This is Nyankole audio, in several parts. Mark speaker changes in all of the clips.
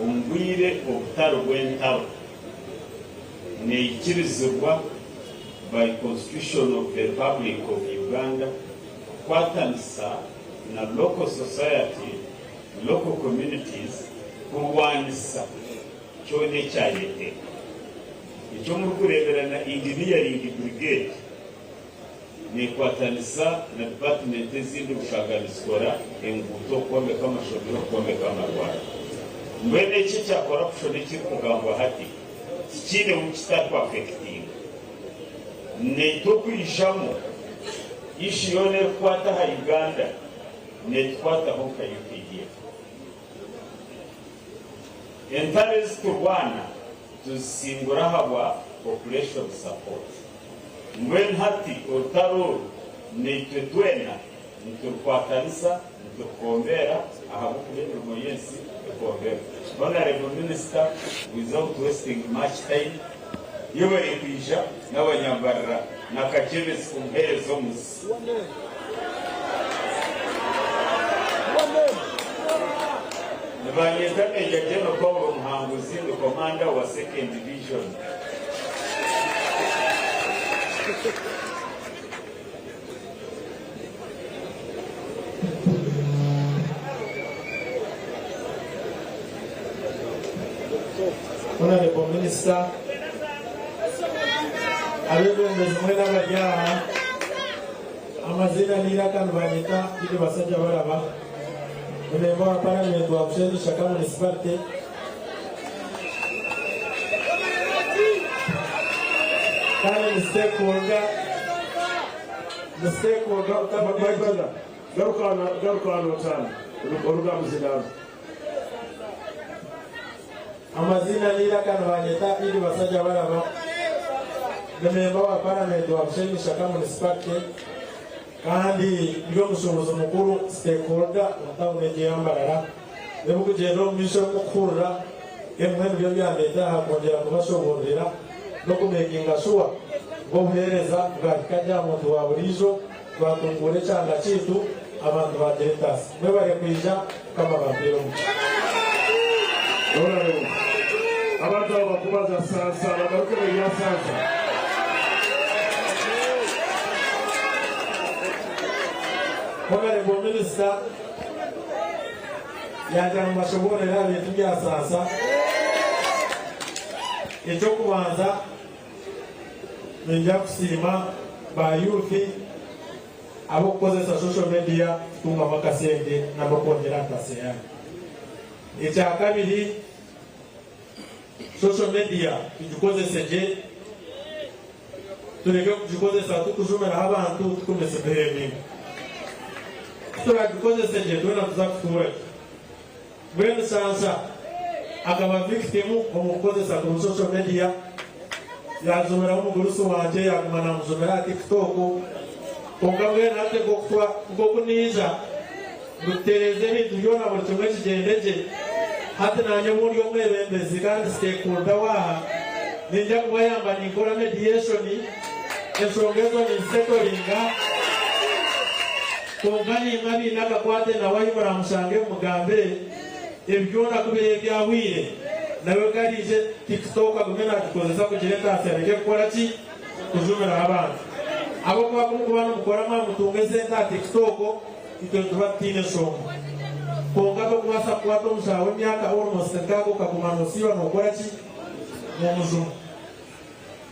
Speaker 1: Omu bwire obutari bw'entaro neikirizibwa by Constitution of the Republic of Uganda kukwatanisa na local society, local communities kurwanisa kyona ekyayetenga. Nikyo murikureebera na Engineering Brigade Neekwatanisa na dipatimenti ezindi kushanga nizikora enguuto, kwombeka amashomero, kwombeka amarwariro. Mbwenu eki ekya corruption ekirikugambwa hati tikiine wu kitarikuaffectinga. Naitwe okwijamu issue yoona erikukwata aha Uganda netukwataho nka UPDF. Entaro ezi turwana tuzisingura ahabwa population support. Mbwenu hati orutaro oru naitwe twena niturukwatanisa, niturukombeera ahabw'okuba emirimo y'ensi ekomberwe. Honourable Minister, without wasting much time, yebare kwija n'abanyambarira na Kakyebezi kumuheereza omuzi. Nibanyeta Major General Paul Muhanguzi, ndi Commander wa Second Division.
Speaker 2: Honourable Minister, abeebembezi mwena abari aha, amaziina n'eiraka nibanyeta Gidi Basajjabalaba, ndi memba wa Paramenti wa Bushenyi Ishaka Municipality. Kandi ndi stakeholder, ndi stakeholder
Speaker 3: My brother, garuka hano, garuka hano otaano, oruga aha muzindaaro.
Speaker 2: Amaziina n'eiraka nibanyeta Idi Basajjabalaba, ndi memba wa Paramenti wa Bushenyi Ishaka Municipality kandi ndi omushuubuzi mukuru, stakeholder, omu tauni egi eya Mbarara. Ebirikugyenda omu maisho ebimurikuhurira, ebimwe nibyo byandeeta aha kwongyera kubashoboororera n'okumekinga shuwa ngu obuheereza bwahika gye aha muntu wa buriijo, twatunguura ekyanga kyaitu, abantu baagira entaasa. Mwebare kwija, Mukama abampeere omugisha.
Speaker 3: Honourable, abantu abo bakubaza sansa bagaruke berya sansa.
Speaker 2: Honourable Minister. Yaagira ngu bashoboorore aha bintu bya Sansa. Eky'okubanza, niinyija kusiima ba youth ab'okukozesa social media kutungamu akasente n'okwongyera aha ntaasya yaanyu. Ekyakabiri, social media tugikozese gye, Tureke kugikozesa turikujumiraho abantu turikumisbehavinga. Ku turagikozese gye twena nituza kutuura gye. Mbwenu Shansa akaba victim omu kukozesa kubi social media, yajumiraho omugurusi wangye yaguma namujumira aha TikTok. Kwonka mbwenu hati nkoku naija ngu tutereeze ebintu byona buri kimwe kigyende gye, hati nanye obu ndi omwebembezi kandi stakeholder waaha, Ninja kubayamba ninkora mediation, enshonga ezo ninzisetoringa, kwonka naimwe abaine akakwate nawe ahi muramushange mumugambire ebi byona ku biri ebyahweire nawe ku araije TikTok agume nagikozesa kugira entaasya areke kukora ki? Kujumiraho abantu. Ahabw'okuba ku mukuba nimukora mwamutunga esente aha TikTok itwe nituba tutaine nshonga. Kwonka tokubaasa kukwata omushaho w'emyaka almost nkaaga okaguma nosiiba nokora ki? N'omujuma.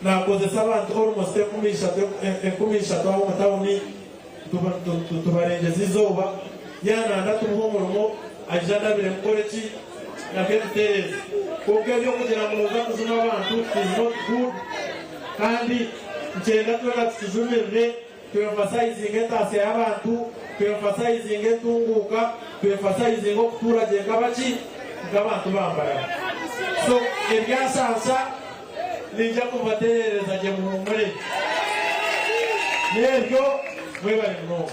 Speaker 2: Naakozesa abantu almost 3000 aho omu tawuni tubarengyeza eizooba. Yaananda tumuhe omurimo aije andabire mukore ki? Nabwe tutereeze. Kwonka eby'okugira ngu nooza kujuma abantu it is not good kandi nikyenda twena tukijumirire. Tu emphasizinge entaasya y'abantu, tu emphasizinge entunguuka, tu emphasizinge okutuura gye nk'abaki? Nk'abantu ba Mbarara. So ebyanshansha ninja kubibatereereza gye muhuumure. N'ebyo mwebare munonga.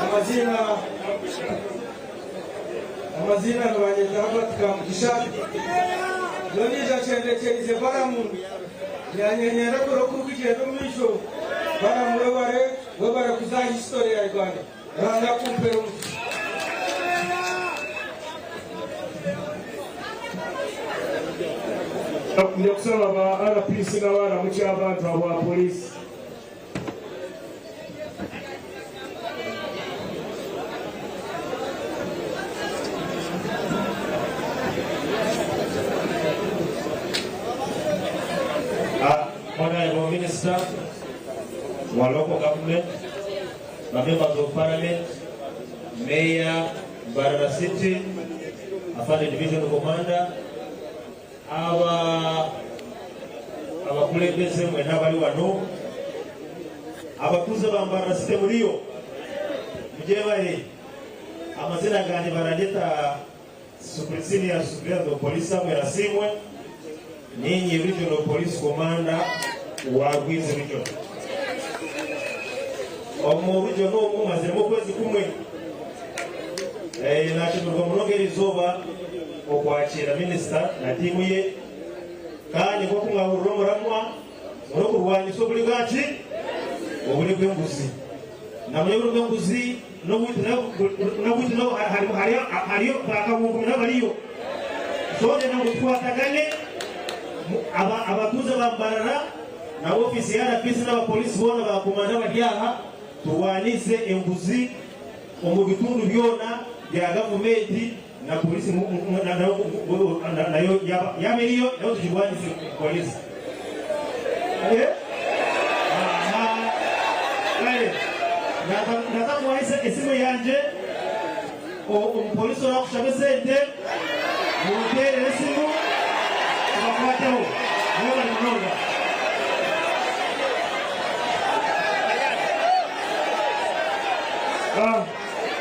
Speaker 4: Amaziina Amaziina nibanyeta Herbert Kamugisha. Nyowe nyija nshendekyerize Balamu, Naanye niinyenda kureba oku orikugyenda omu maisho. Balamu webare, webare kuza aha history ya Uganda. Ruhanga akumpere omugisha.
Speaker 3: Nja kusaba ba RPC n'abaramukya abantu aba poliisi.
Speaker 2: Honorable Minister wa local government, the members of parliament, Mayor, Mbarara City, Afande Division Commander, aba abakulembeze mwena abali wano, abatuuze ba Mbarara City muriyo, mujebaye amazina gange barageta Senior Superintendent of Police Samuel Asimwe, ninyi Regional Police Commander wa Rwizi Region. Omu region omu maziremu okwezi kumwe. Nashemererwa munonga eri izooba okwakira minisita na tiimu ye, kandi nk'oku mwahurira omuramwa mur'okurwanyisa oburi bwaki oburi bw'enguzi. Namanya oburi bw'enguzi n'obwiti hariyo bakabungumi n'abariyo. So ngu tukwatagane abatuuze ba Mbarara na ofiisi ya RPC n'abapolisi boona bakomanda bari aha, turwanise enguzi omu bitundu byona bya gavumenti na polisi nayo yaba eriyo nayo tugirwanise polisi. Kale ndaza kubaha esimu yangye, omupolisi orakushaba esente munteerere esimu tubakwateho. Mwebale munonga.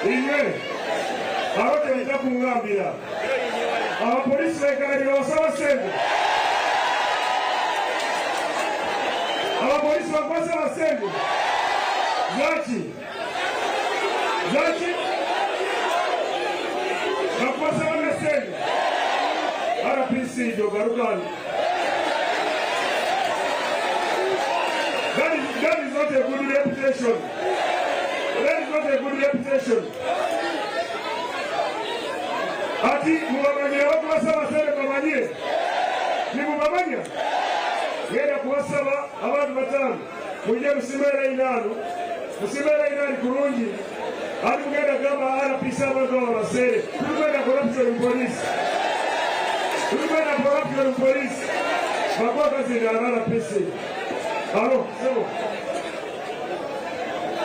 Speaker 3: Inywe abo tebajja kungambira abapoliisi baikara nibabasaba sente, abapoliisi bakwasaba sente zaki zaki bakwasaba na sente. RPC jogarukani. That is not a good reputation. That is not a good reputation. Ati mubamanyire bakubasaba sente bamanyire. Nimubamanya? Genda kubasaba abantu 5 mujye musimera inano. Musimera inani kurungi. Ali mugenda gamba RPC abantu abo basere. Turikwenda corruption in police. Turikwenda corruption in police. Bakuwa kazi na RPC. Alo, sebo.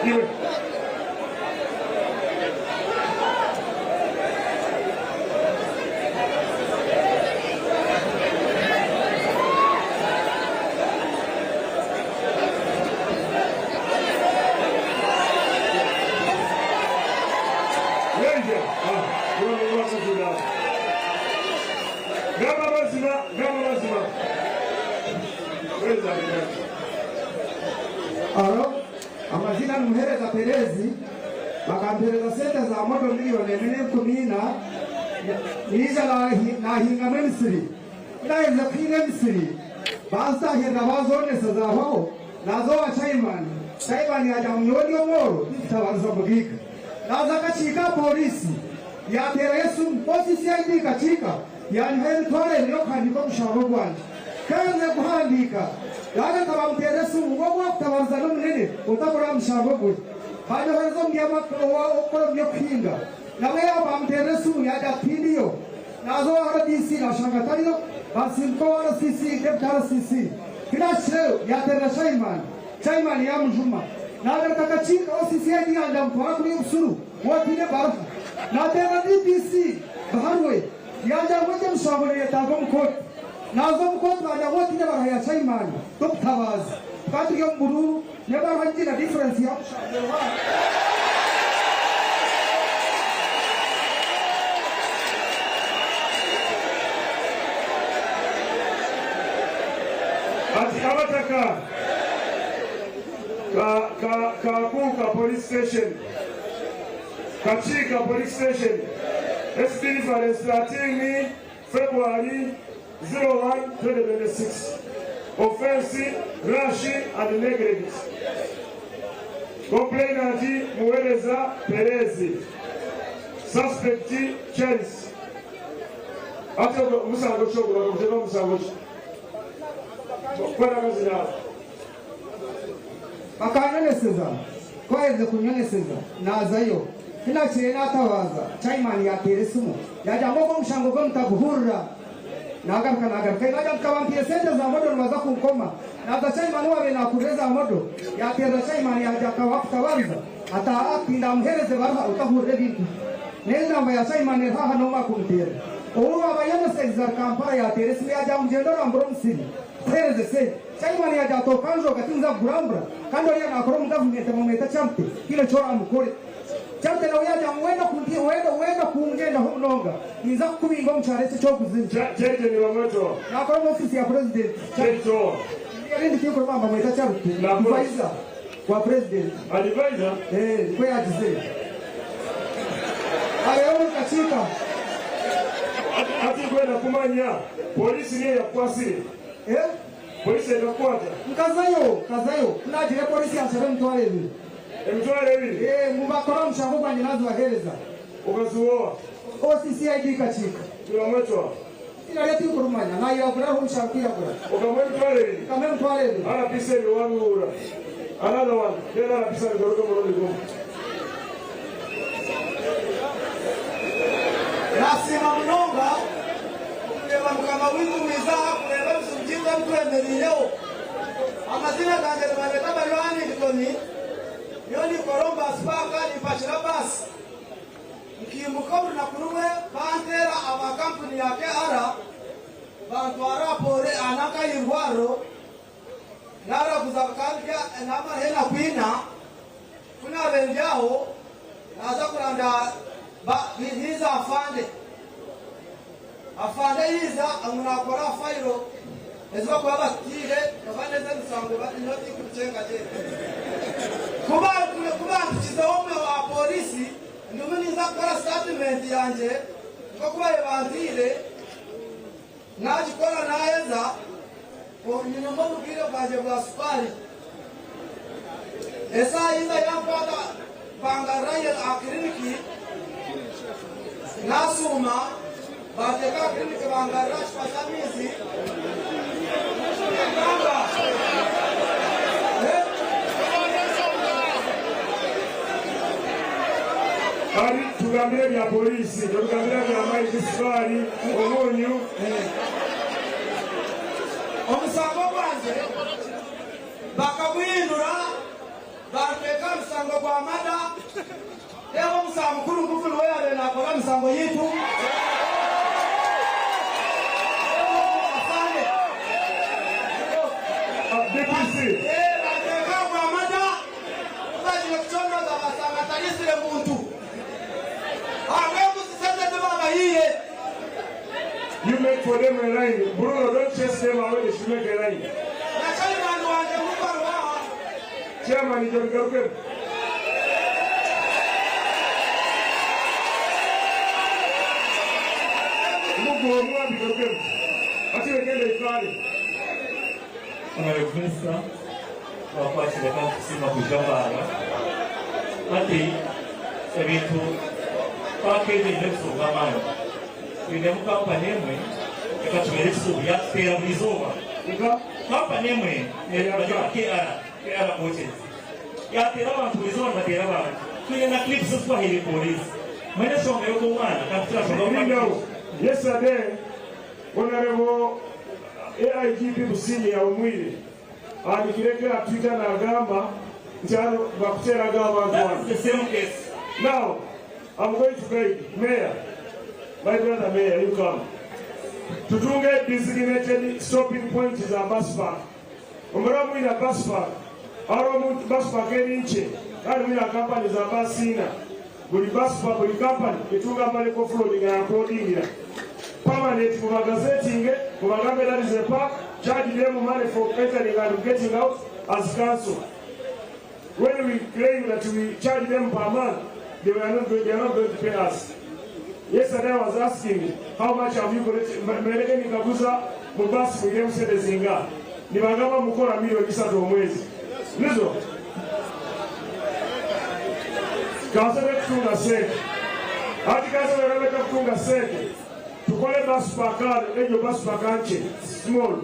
Speaker 3: Iwe.
Speaker 5: Aro, amazina ni Muhereza Perezi, bakampereza sente za moto 1,014,000, niija nahingamu emisiri. Naheza kuhinga emisiri, bansahirira bazonesa zahwaho, nazoba chairman. Chairman yaja munyowe ndi omworo, ndikutabaruza mugiga. Naza akakiika polisi, yateera esimu, OCCID kakiika, yanyiha emitwaro ebiri y'okuhandiika omushango gwangye. Kanze kuhandiika, yagaruka bamuteera esimu, ngu owakutabaruza n'omunene, otakora aha mushango gwe. Banyohereza okukora omu by'okuhinga. Nawe bamuteera esimu, yaja kutindiyo. Naza owa RDC nashanga tariyo, basimbuka owa RCC, Deputy RCC. Kinashireyo, yateera Chairman. Chairman yamujuma. Nagaruka akakiika OCCID yanja amutwara kuri Busuru, wotiine barafu. Nateera DPC, Baharwe, yanja ngu egyo emishango neyetaaga omu kooti. Naza omu kooti banja ngu otiine baraha ya Chairman, tokutabaza. Tukaba turi omu bururu, n'ebaruha ngiina difference ya mushango.
Speaker 3: Ati abataka ka Kakuka police station, Kakiika police station, SD reference 13 February 01 2026 Offence, Rash and neglect. Complainant Muwereza Perezi. Suspect Charles. Ate omusango ki ogwo bakaguteeka omusango ki? Kwata akazina.
Speaker 5: Bakanyoneseza, ku baaherize kunyoneseza naazayo. Ku naakiire naatabaaza, chairman yaateera esimu yaagira ngu ogwo omushango gwe mutaguhurira. Naagaruka naagarukayo naagira nti ka bampaire sente za modo nibaza kunkoma. Naaza chairman owaabaire naakurira eza modo yaateerera chairman yaagira nti waakutabariza ati aa tindamuheereza ebaruha otahurira ebintu. N'enamba ya chairman eri haaha n'omwe akumuteerera. Ou waaba yoneserize ari Kampala yaateera esimu yaagira ngu gyenda orambure omusiri tukuheereze sente. Chairman yaagira ati okanjooga tinza kugurambura kandi oriya naakora omu gavumenti bamweta Charity haine eki oraamukore. Charity nawe yaagira ngu weena kunti weena weena kungyendaho munonga ninza kukubinga omu kyaro eki eki oguzire.
Speaker 3: Charity nibamweta oha?
Speaker 5: Naakora omu ofiisi ya purezidenti.
Speaker 3: Charity oha?
Speaker 5: Erindi tinkureba nibamweta Charity,
Speaker 3: Naakora ki?
Speaker 5: advisor wa purezidenti.
Speaker 3: Advisor?
Speaker 5: Ee, nikwo yaagizire. Abeho omuri kakiiko.
Speaker 3: Hati kwenda kumanya polisi niyo eyakukwasire?
Speaker 5: Ee.
Speaker 3: Polisi ekakukwata?
Speaker 5: Nkazayo, nkazayo. Ku naagiire polisi yanshaba emitwaro ebiri.
Speaker 3: Emitwaro ebiri?
Speaker 5: Ee, ngu bakore omushango gwangye naazibaheereza.
Speaker 3: Okaziha oha?
Speaker 5: OCCID Kakiika.
Speaker 3: Nibamweta oha?
Speaker 5: Eiziina rye tinkurimanya. Naayiragura hariho omushango kwiragura.
Speaker 3: Okamuha emitwaro ebiri?
Speaker 5: Nkamuha emitwaro ebiri.
Speaker 3: RPC ebyo wabihuura? Another one, then RPC abigaruke omurundi gumwe.
Speaker 6: Nasiima munonga okureeba Mukama waitu wiiza aha kureeba ebizibu byaitu ebitwemereireho. Amaziina gangye nibanyeta Baryo Hannington, nyowe ninkora omu baasi paaka nimpakira baasi. Nkiimuka orunaku rumwe banteera aba kampuni ya KR bantwara aha pore aha nanka aha irwariro naraguza bikandya namaraho enaku ina. Ku naabaire ndi aho naaza kuranda haija afande. Afande yaija ngu naakora aha fayiro ezi barikuba batutaire oba n'ez'emisango nyowe tinkubicenga gye. Ku bampikizeho omwe wa pooriisi ndimu ninza kukora sitatimenti yangye nk'oku baabaire bantaire, naagikora naaheza nyinemu oburwaire bwangye bwa sukaari. Esaaha yiija yankwata bangarurayo aha kiriniki nasuuma banteeka aha kiriniki bangarura aha kicupa ky'amaizi ngamba
Speaker 3: Kandi tugambire ebya poliisi, totugambira bya maizi, sukaari, omunyu.
Speaker 6: Omusango gwangye Bakaguhindura bantweka aha musango gwa mada, reeba omusaho mukuru ngugu niwe yaabaire naakora aha misango yaitu. Reeba ogu afande.
Speaker 3: DPC.
Speaker 6: Bantweka aha gwa mada, ku baagiire kucondooza baashanga ntariisire muntu. Ahabw'enguzi sente ezi baabahaire.
Speaker 3: You make for them a line Bruno don't chase them away they should make a line.
Speaker 6: Na chairman wangye ngu ariho aha.
Speaker 3: Chairman ibyo bigarukemo. Mugu omwe abigarukemu. Hati wegende ikare.
Speaker 7: Honourable Minister, twakwakira kandi tukusiima kwija Mbarara. Hati ebintu paaka egi eine obuzibu bw'amaani. Twinemu kampani emwe ekatubeera ekizibu yaatuteera buri izooba.
Speaker 3: Nka?
Speaker 7: Kampani emwe bagyeta KR, KR Coaches. Yaateera abantu buri izooba nibateera abantu. Twine na clips ezi twahaire pooriisi. Mbwenu enshonga y'ogwo mwana kandi turashonga
Speaker 3: Lindaho. Yesterday, Honourable AIGP Busingye yahumwire ahandikireko aha Twitter nagamba nti hanu bakuteeraga abantu
Speaker 7: That
Speaker 3: hanu.
Speaker 7: is the same case.
Speaker 3: Now, I'm going to beg Mayor, my brother Mayor, you come. Tutunge designated stopping point za bus park. Omuraba mwine bus park, hariho omuntu bus park eri nkye kandi mwine kampani za basi ina. Buri bus park, buri kampani etunga amare k'ofuloadinga yakodingira. Permanent mubagazetinge, mubagambe that is a park, charge them money for entering and getting out as council. When we claim that we charge them per month, they were not going, they are not going to pay us. Yesterday I was asking how much have you collected, mbereke ninkaguza mu bus mwinemu sente zinga, nibagamba mukora million isatu omwezi. Nizo? Kansabe kutunga sente. Ati kansabe rabeka kutunga sente. Tukole bus park ejo bus park anche small.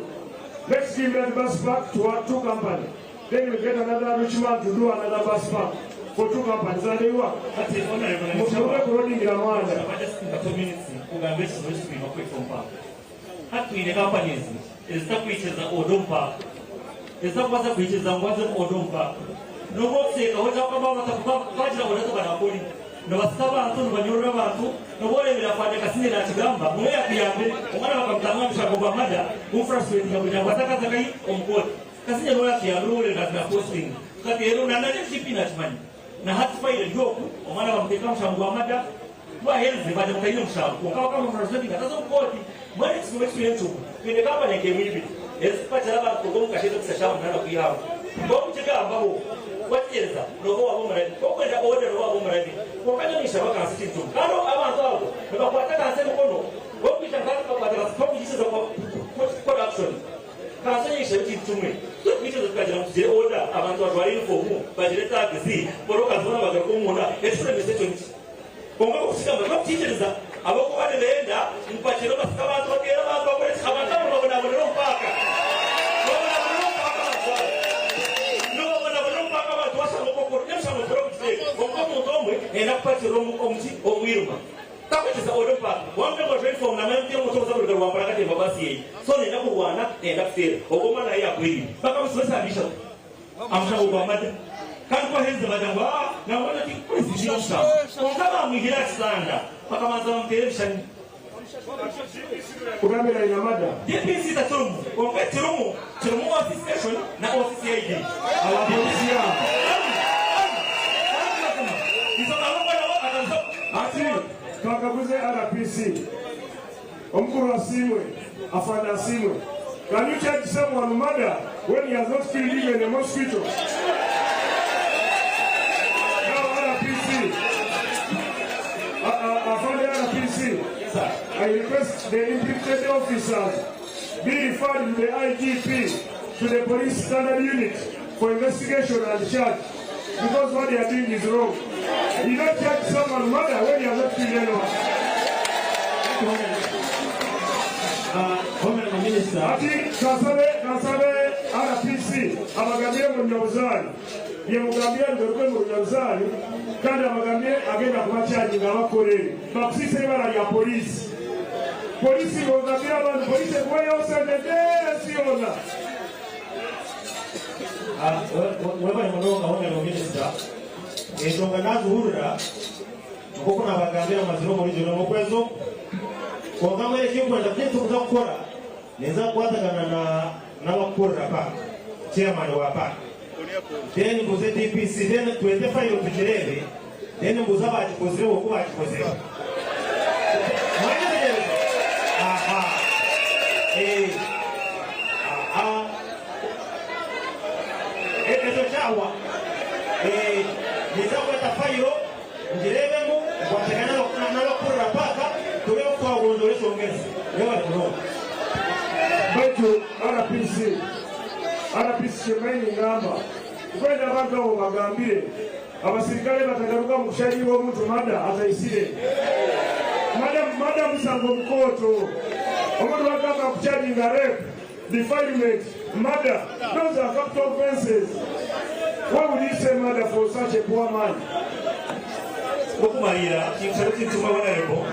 Speaker 3: Let's give that bus park to our two company. Then we get another rich man to do another bus park for two companies and they work.
Speaker 7: Ati honorable
Speaker 3: Musobole kulodingira mwanya.
Speaker 7: kugambe ekizibu ekitwine okwita omu paaka. Hati twine companies ezitakwikiriza order omu paaka. Ezitakubaasa kwikiriza ngu wazemu order omu paaka. N'obu okuteekaho kyakugamba bagira order tibarakore. Nibasita abantu, nibanyorora abantu, n'obu oreebire Afande Kasingye naakigamba ngu we yakuyambire omwana bakamutanga omu mushango gwa murder gumufrusturatinga kugira ngu aze akaza nkahi omu kooti. Kasingye niwe yakuyambire ou oreebire ati naapostinga. Tukateera na na DP naakimanya. Na hati fayiro eri oku, omwana bamuteeka aha mushango gwa murder, ku baaherize baagira ngu taine mushango kwonka bakamufrusturatinga ataza omu kooti. Mbwenu ekizibu eki twine nikyo twine kampani nk'emwe ibiri ezikupakira abantu kuruga omu kasheeshe kuhitsya shaaha munaana kwiha aho. Mbwenu kukigambaho wategyereza nooba waaba omurabi, okwenda order nooba waaba omurabi. Kwonka nyowe ninshaba kansi ekintu kimwe. Kandi abantu abo nibakwata kansi emikono, bokwija nka bakwata kansi tibakugikiriza kukora action. Kansi ninshaba ekintu kimwe, turikwikiriza tukagira ngu tugire order, abantu bajware uniform, bagire tags, borokazi boona bagaruke omunda, ekikuremesa ekyo niki? Kwonka okukigamba tibakukikiriza ahabw'okuba nibenda ngu bakire basike abantu, bateere abantu, bakore ki, abantu abo nibabonabonera omu paaka. Nibabonabonera omu paaka abantu abo. Nibabonabonera omu paaka abantu bashanga okwo n'emishango nituhurira kugiteera. Kwonka omuntu omwe nayenda kupakirira omu omu ki omwirima. Takwikiriza ori omu paaka. Wamugira ngu ajwaire uniform namanya ngu tihaine omuntu orikuza kuruga Rwampara akatemba baasi yeye. So nayenda kurwana, nayenda kuteera. Ogwo omwana ahi yaahwereire. Bakamusiba esaaha ishatu. Amushango gwa murder. Kandi ku aherize bagira ngu aa nangwa na tikukwesigira omushango. Kwonka baamwihire aha kitanda bakabanza bamuteera ebishani.
Speaker 3: Kugambira aine murder.
Speaker 7: DPC takirimu kwonka ekirimu kirimu OC station na OC CID.
Speaker 3: Aba polisi aba. Ati twakaguze RPC omukuru Asiimwe, Afande Asiimwe, can you charge someone murder when he has not killed even a mosquito? Now RPC, Afande RPC, I request the implicated officers be referred to the IGP, to the police standard unit for investigation and charge, because what they are doing is wrong. You don't charge someone murder when he has not killed anyone.
Speaker 2: Honorable Minister.
Speaker 3: Ati kansabe kansabe RPC abagambire mu runyabuzaari yemugambire rugaruke mu runyabuzaari kandi abagambire agenda kubakyajinga abakora ebi bakusiisa ibara rya poliisi. Poliisi ng'ogambire abantu poliisi ekuweyo sente ensi yoona.
Speaker 2: Webale munonga Honorable Minister, enshonga nazihurira nk'oku nabagambira mazire omu region omu kwezi oku. Kwonka mbwenu ekinkwenda kugira ekitukuza kukora, ninza kukwatagana na n'abakukurira park, chairman wa park. Then mbuuze DPC, then twete fayiro tugireebe, then mbuuze abaagikozireho oku baagikozire. Mwayetegyereza? Aha. Eh. Aha. Ekyo kyahwa. Eh, ninza kweta fayiro ngireebemu, nkwatagane n'abakukurira paaka tureebe oku twagonjoora enshonga ezi. Mwebare munonga.
Speaker 3: Baitu RPC, RPC kyemanyi ningamba nkwenda abantu abo bagambire abasirikale batagaruka mu kushariirwa omuntu murder ataisire. Murder, murder musango mukooto. Omuntu bagamba akucharginga rape, defilement, murder, those are capital offenses. Why would you say murder for such a poor man?
Speaker 7: Okumalira ninkushaba ekintu kimwe Honourable.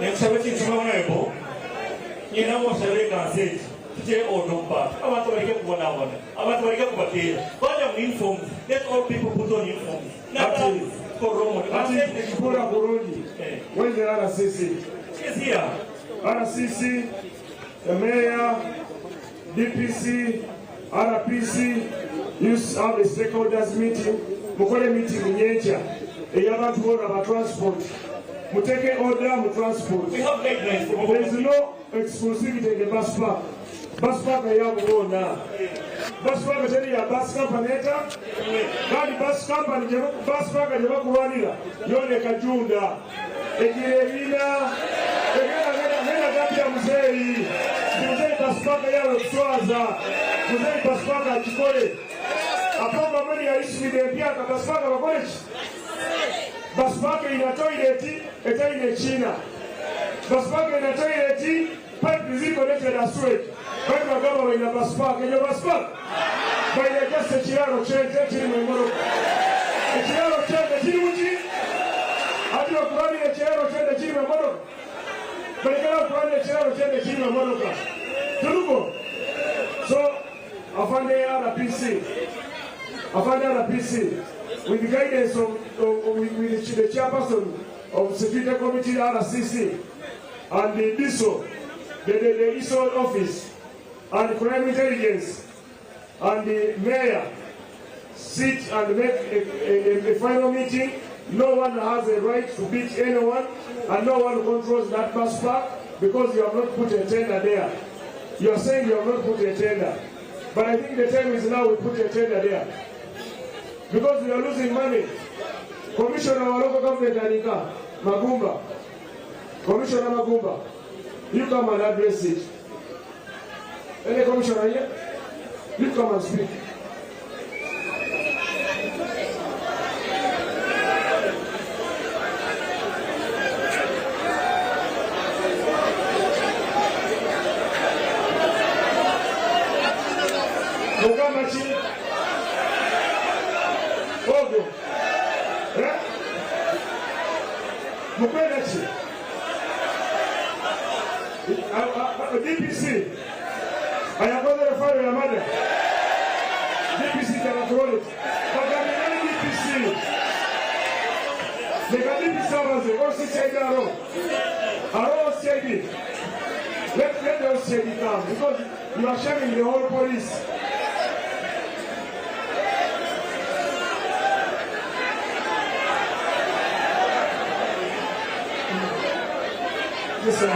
Speaker 7: Ninkushaba ekintu kimwe Honourable. Nyine ngu oshabire kanso egi tugire order omu bantu. Abantu bareke kubonabona. Abantu bareke kubateera. Bajya mu uniforms. Let all people put on uniforms.
Speaker 3: Ati,
Speaker 7: Natazi tukorere omurimo.
Speaker 3: ati
Speaker 7: Kanso egi
Speaker 3: kura kurungi.
Speaker 7: Eh.
Speaker 3: Where's the RCC?
Speaker 7: She's here.
Speaker 3: RCC, the mayor, DPC, RPC, you have a stakeholders meeting. Mukole meeting nyenkya ey'abantu boona ba transport. Muteke order mu transport.
Speaker 7: We have guidelines for
Speaker 3: There is no exclusivity in the bus park. Bus park yaabo boona. Bus park teri ya bus company eta? Kandi bus company gye bus park gye bakurwanira yoona ekajunda. Egira ebiina. Egenda ngenda ngenda gambira muzeeyi nti muzeeyi bus park yaawe ekuswaza. Muzeeyi bus park agikore. Apanga mbwenu yayisimire empyaka bus park bakore ki? Bus park eine toilet etaine ekiina. Bus park eine toilet Pipe ziri connected a sewage baitu bagamba baina bus park eyo bus park baina just ekiraro kyente ekirimu emoroka ekiraro kyente kirimu ki hati bakurwanira ekiraro kyente kirimu emotoka balekera kurwanira ekiraro kyente kirimu emotoka turuko so afande RPC afande RPC with the guidance of, of, of with, with the chairperson of security committee RCC and the DISO, the, the, the ISO office, and crime intelligence, and the mayor sit and make a, a, a, a final meeting. No one has a right to beat anyone, and no one controls that bus park because you have not put a tender there. You are saying you have not put a tender. But I think the time is now we put a tender there. Because we are losing money. Commissioner wa local government Anika Magumba, Commissioner Magumba, you come and address it. Any commissioner here? You come and speak. Mugamba ki? Ogwo. Eh? Mukwenda ki? DPC ayakozere fayiro ya mada DPC tabaturole bagambye nani DPC leka DPC abaze OCCID aro aro OCID let let the OCID come because you are shaming the whole police. Listen.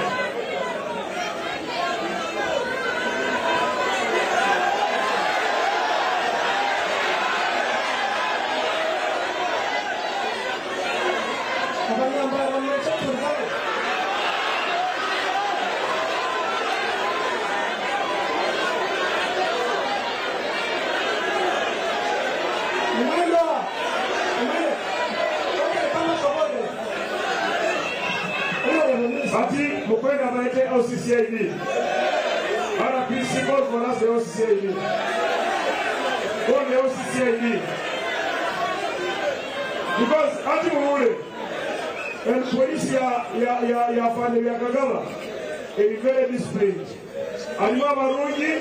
Speaker 3: Ati mukwenda baite OCCID. RPC call for us the OCCID. Call the OCCID. Because ati muhule and police ya ya ya ya afande ya Kagaba eri very disciplined. Alimu abarungi,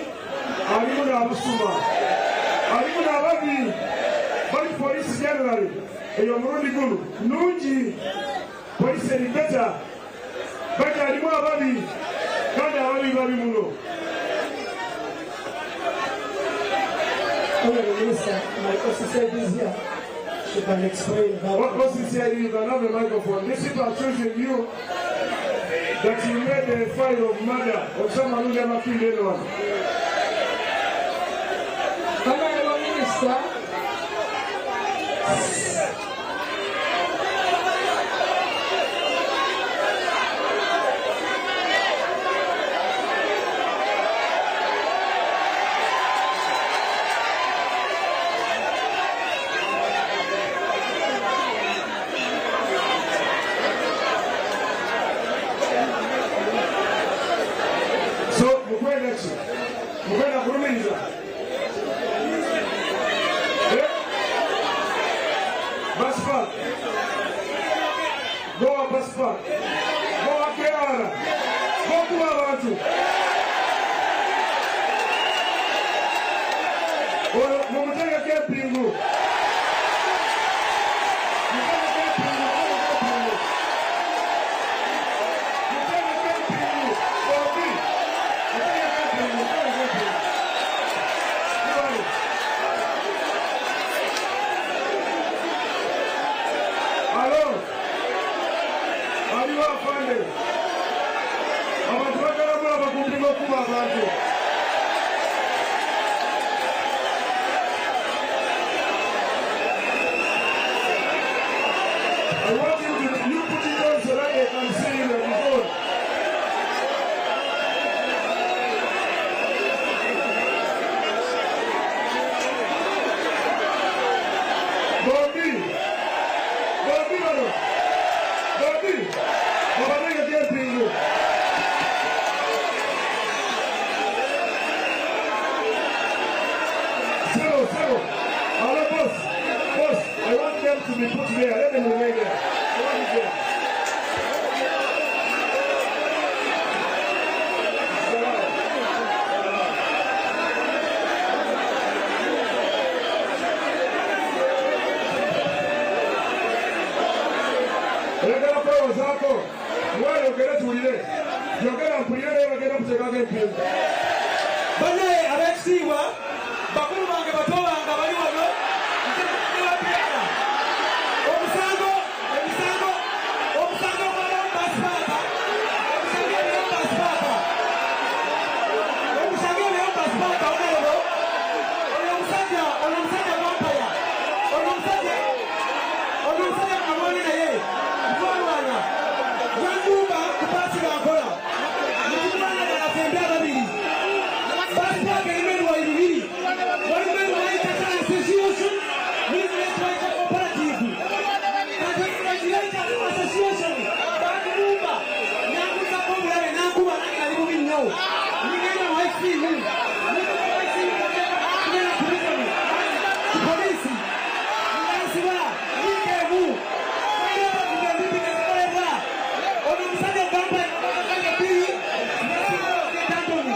Speaker 3: alimu n'abasuma, alimu n'ababi. Bali police generally eyo murundi gunu nungi police eri better bati alimu ababi kandi ababi babi muno.
Speaker 5: Honorable Minister, my OCCID is here. She can explain how.
Speaker 3: What OCCID, you can have a microphone. These people are choosing you that you made a file of murder of someone who never killed anyone.
Speaker 4: Honorable Minister,
Speaker 3: So mukwenda ki? Mukwenda kulumiriza? Eh? Bus park. Gowa bus park. Gowa KR. Go kuba abantu. Oyo mumutegeko empingu. Mutegeko empingu, mutegeko empingu. Mutegeko empingu. Obi. Mutegeko empingu, mutegeko empingu. Kibali. Alo. Aliwo afande. Abantu bagala mulaba kumpima okuba abantu. sebo. Hello, boss. Boss, I want them to be put there. Let them remain there. I want it there. Oyagala kwewozaako mwayogere tuwulire yogera mpulire naye bagenda kuteekako empingu.
Speaker 4: Bannaye ab'ekitiibwa, bakulu bange, bato bange abali wano, nze omusango emisango omusango gw'abamu basipaaka omusango ebiramu basipaaka omusango ebiramu basipaaka onalebo oyo omusajja ono omusajja vampaya ono omusajja ono omusajja alwane naye twalwana yannumba ku paasi bankola netumwanagana fembe ababiri basipaaka erimu ebiwayi bibiri walimu ebiwayi Cattle Association n'ebiwayi Cooperative. Kati Association batumumba nankuzako obulabe nankuba nange nali bubi nnyo nigenda mu ICU tugenda ku prison ku poliisi nansiba wiiki emu zikolebwa ono omusajja gamba bbiri Antoni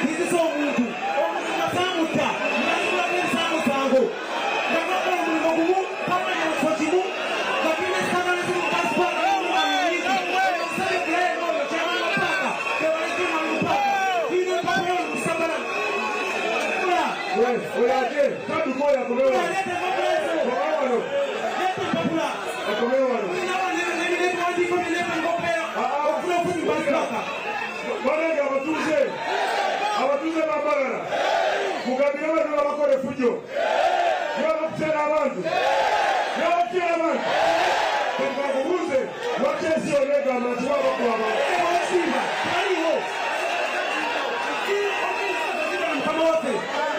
Speaker 4: nzisa omuntu omuntu nga saamutta nasulako ebisangosango nga twakola omulimu gumu twamanya mu kifo kimu nga tulina esitangano ziri mu pasipaaka omusajja Brian oyo chairman wa paaka tebalekema mu paaka tulina empapula mu kusabala.
Speaker 3: Oyo ate tadduka oyo akomewo
Speaker 4: Leeta empapula ezo.
Speaker 3: Akomewo wano.
Speaker 4: Leeta empapula.
Speaker 3: Akomewo wano.
Speaker 4: Tulina n'ebiwandiiko byonna ebikopeera okufuna obufuzi pasipaaka.
Speaker 3: Banange abatuuze abatuuze bambalala mugambire bano abakola effujjo nibabakutyera abantu nibabakutyera abantu bakubuuze lwaki ensi yonna egamba nti wabakuba abantu.
Speaker 4: Ewasiiba taliwo mukama waffe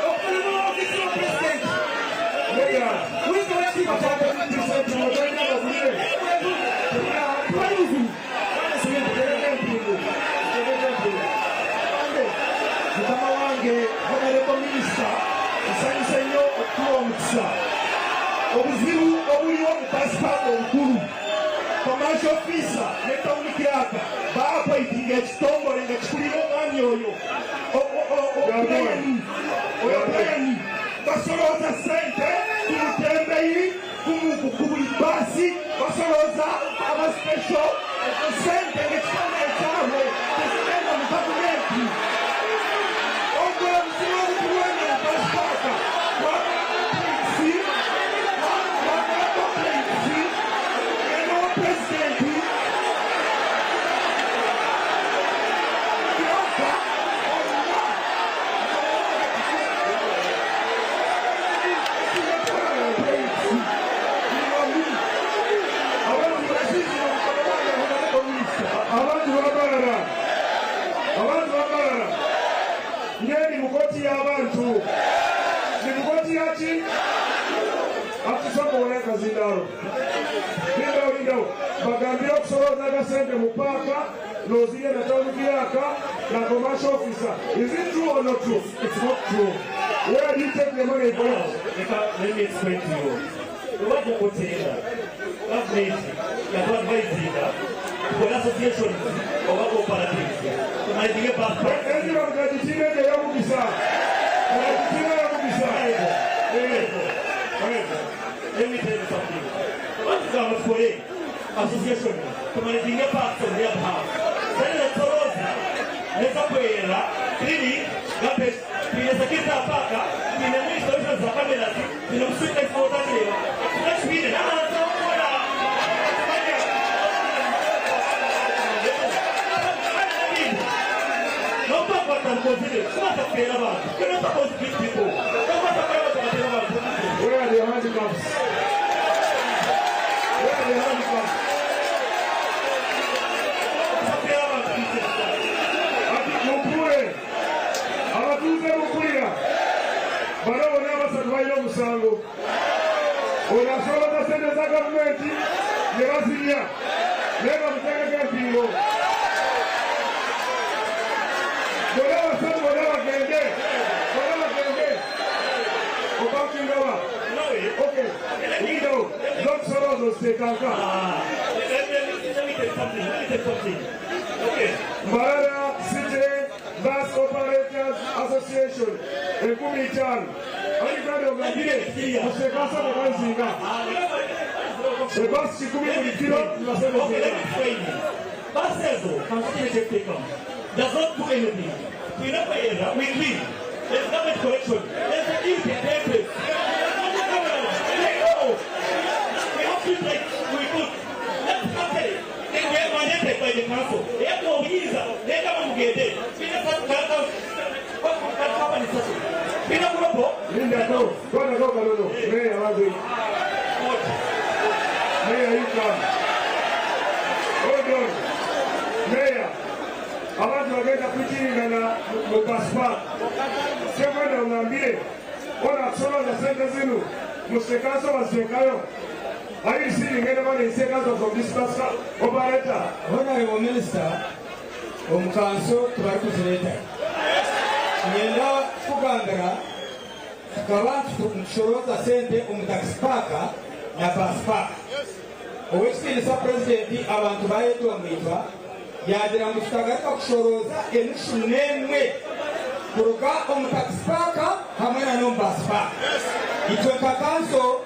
Speaker 4: okufuna mu ofisi wa pulezidenti
Speaker 3: Nedda.
Speaker 4: wiza wekitiibwa
Speaker 3: Tolina bagulire.
Speaker 4: Tewali buzibu.
Speaker 3: Tereka empingu, tereka empingu.
Speaker 8: Mukama wange honorable minister, nsanyuse nnyo okutuwa omukisa. Obuzibu obuliwo mu pasipaaka obukulu commercial officer ne town clerk baapointinga ekitongole nga kikulira omwami oyo Brian. Oyo Brian basolooza ssente ku mutembeyi ku buli baasi basolooza aba special ssente ng'ekitongole kyabwe tezigenda mu gavumenti. Ogwo obuzibu obutulwanya mu pasipaaka twagala complaints, twagala complaints eno wa pulezidenti Kiraka olina
Speaker 3: Abantu babalala abantu babalala ngeri mukoti y'abantu ni mukoti yaki atusooka wona akazindaalo lindawo lindawo bagambire okusolooza gasente mu paaka noziye na town clerk na commercial officer. Is it true or not true?
Speaker 7: It's not true.
Speaker 3: Where do you take the money from?
Speaker 7: Let me explain to you. Lwajja kuteera gavumenti yatwadvisinga tukole associations oba cooperatives tumanaginge passport.
Speaker 3: Ezira mutagitiine ey'omukisa mutagitiine ey'omukisa.
Speaker 7: Let me tell you something. Batugamba tukole association tumanaginge parks on their behalf. Sente zetusolooza nezakwera cleaning garbage twine security apaka twine installation za cameras twine kuswika ifo tukakibine n'abantu kuba abantu. You're not supposed to beat people.
Speaker 3: Where are the handcuffs? Where are the handcuffs? Ati mukule abatuuze mukulira bano bonna abasatu balina omusango ono asolooza sente za gavumenti ne bazirya naye bamuteekeko empingo. Okay, Lindaho, z'okusorooza oziteeka nka?
Speaker 7: Let me tell you something. Let me tell you something. Okay.
Speaker 3: Mbarara City Bus Operators Association, 50,000. Abanyarwanda bagambire musekaasa bakanzinga. Ebasi 100 buli kiro nibasema
Speaker 7: Okay, let me explain. Bus ezo, kansitire kyekuteekamu, does not do anything. Twine kweyera, we clean. There's garbage collection. There's a duty at the entrance. There's no cameras. They know. We have street lights we put. Let's cancel it. They were mandated by the council. Eyatuwa obuyinza, negamba mugende. Tulina company station. Tulina global.
Speaker 3: Lindako, gondako katono. Meya wange. Mayor, you come. Hold on. Mayor, abantu bagenda kukiringana mu bus park. Sekwenda ongambire, ona akusoloza sente zinu, mu state baziteekayo. Are you receiving any money in state council from this bus operator?
Speaker 4: Honorable Minister, omu kanso tibarikuzireeta. Nyenda kukugambira tukaba nitushorooza sente omu taxi park na bus park. Owekitiinisa Purezidenti abantu bayetwa mwitwa yagira ngu tutagaruka kushorooza emishu n'emwe kuruga omu taxi park hamwe na n'omu bus park. Itwe nka kanso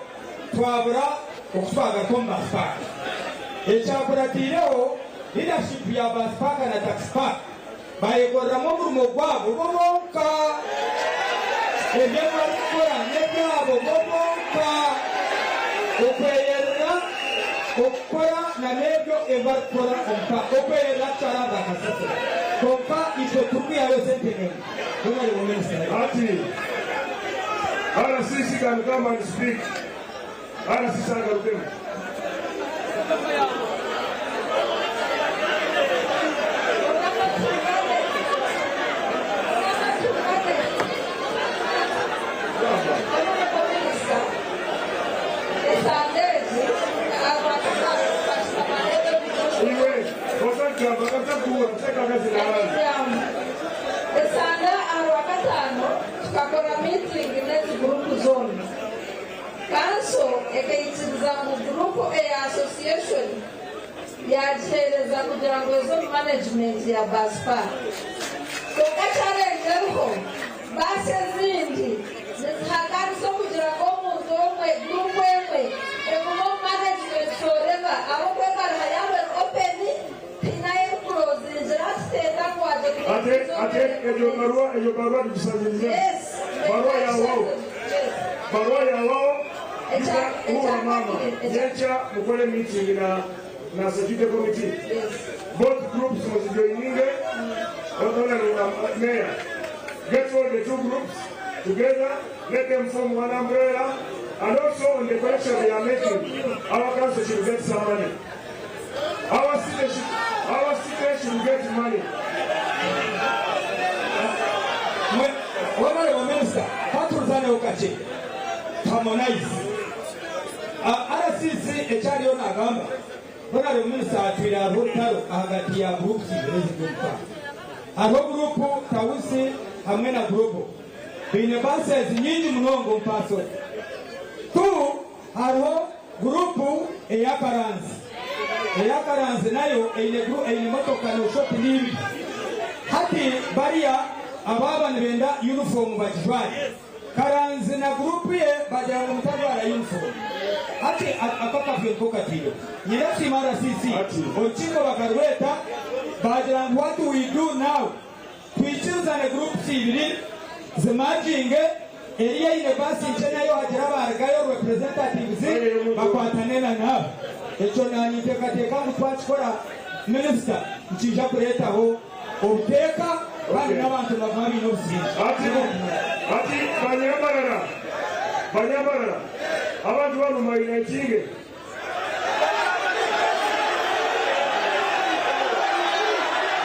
Speaker 4: twabura okutwagaruka omu bus park. Ekyakuratiireho leadership ya bus park na taxi park bayekoreramu omurimo gwabo bo bonka. Ebyo barikukora n'ebyabo bo bonka. Okweyerera okukora na n'ebyo ebarikukora omuka okweyerera kukyaranga akasasiro. Konka itwe turikwihayo sente emwe. Honorable Minister.
Speaker 3: Ati, RCC can come and speak. RCC agarukemu. Iwe, osagamba katakuwa, teka kazi na abantu.
Speaker 9: Esanda aha Rwakataano tukakora meeting n'ezi gurupu zoona. Kanso ekaikiriza ngu gurupu eya association yagiheereza kugira ngu eze omu management ya bus park. Konka challenge eriho, baasi ezindi nizihakanisa okugira ngu omuntu omwe, gurupu emwe egume omu management forever ahabw'okuba yaaba eri open tihaine erikurozingira tutenda ngu waje
Speaker 3: Ate, eyo barua tugisanyirize.
Speaker 9: Yes.
Speaker 3: Barua ya wao.
Speaker 9: Yes.
Speaker 3: Barua ya wao.
Speaker 9: Echa
Speaker 3: Huwa mama. Nyecha mukole meeting na security committee.
Speaker 9: Yes.
Speaker 3: Both groups must join. Mayor, get all the two groups together, let them form one umbrella, and also on the collection they are making, our council should get some money. Our city should get money.
Speaker 4: Honorable Minister, katuruzaneho kakye. Harmonize. RCC ekyaliyo nagamba Honorable Minister atwire hariho orutaro ahagati ya groups ibiri eziri. Hariho gurupu Tausi hamwe na Global. Baine buses nyingi munonga omu Paso. Tu hariho gurupu eyakaranzi. Eyakaranzi nayo eine eine motoka n'oshopi n'ibiri. Hati bariya ababa nibenda uniform bagijware. Karanzi na gurupu ye bagira ngu mutajwara uniform. Hati aka kavuyo niko katiire. Nyirasiima RCC orukiiko bakarweta bagira ngu what we do now twikirizane groups ibiri zimerginge eriya eine basi nkye nayo hagira abarugayo representatives bakwatane na nabo. Ekyo nanyiteekateeka ngu twakikora minisita nikiija kureetaho obuteeka kandi n'abantu baguma baine obusinge.
Speaker 3: Ati banyambarara, abantu bano mayina ekinge.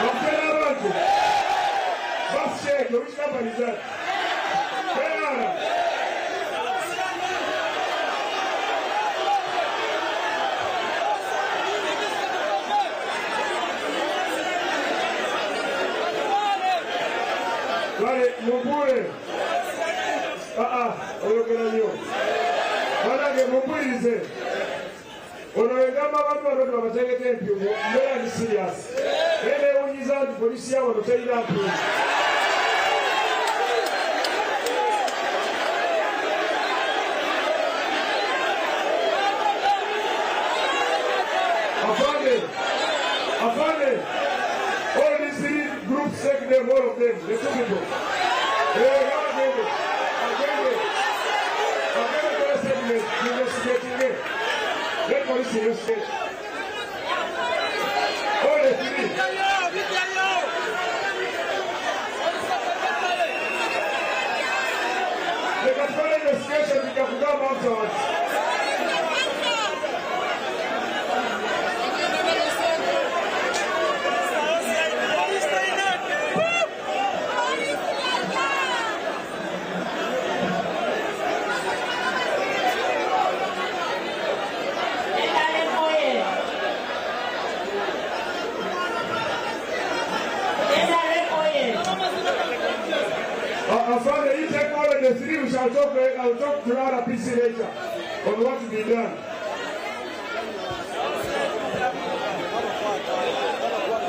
Speaker 3: Bakutera abantu. Bus check, which company is that? Ferrara. Kale, mumpure. Ah, ah, oyogera nnyo. Banange mumpulirize. Ono egamba abantu bano nti babateekeko empingu, mbeera ndi serious. Naye neewunyiza nti poliisi ya wano terina mpingu. Afande, Afande, all these three groups take them, all of them, the two people. Eh, agende, agende, agende kole statement, investigating. Let police investigate. All the three. Leka tukole investigation tujja kugamba afterwards.
Speaker 10: NRM oye! NRM oye!
Speaker 3: Afande, you take all of the three, we shall talk, I will talk to RPC later on what to be done.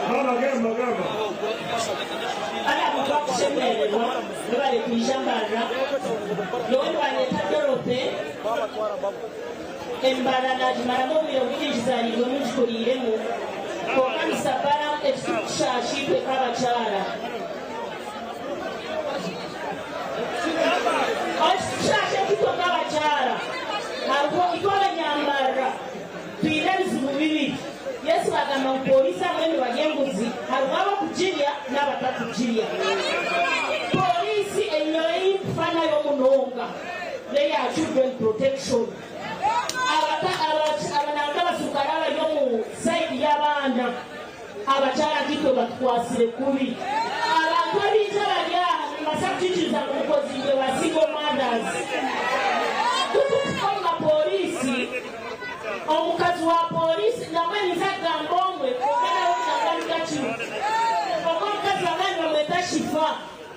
Speaker 3: Mama, gamba, gamba.
Speaker 10: Bana twakushemererwa nibale kwija mbarra nyowe nibaneta Dorote embara nagimaramu obwire bwingi ngizarirwemu ngikuriiremu konka nisabara ekitukushasha itwe nk'abakyara ekitukushasha itwe nk'abakyara hariho itwe abanyambarra twine ebizibu bibiri. Yesu bagamba ngu polisi hamwe nibarya enguzi, hariho abakugirya n'abatakugirya. Polisi enyoyo eyikufa nayo munonga neya children protection. Abananga abasirikare abari omu side y'abaana abakyara nkitwe batukwasire kubi. Abantu abingi abari aha nibasa kukikiriza ngu mukozirwe ba single mothers. Tukukukonga polisi omukazi wa polisi namwe niza kugamba omwe kanawe ogwo omukazi bagandi bamweta Shifa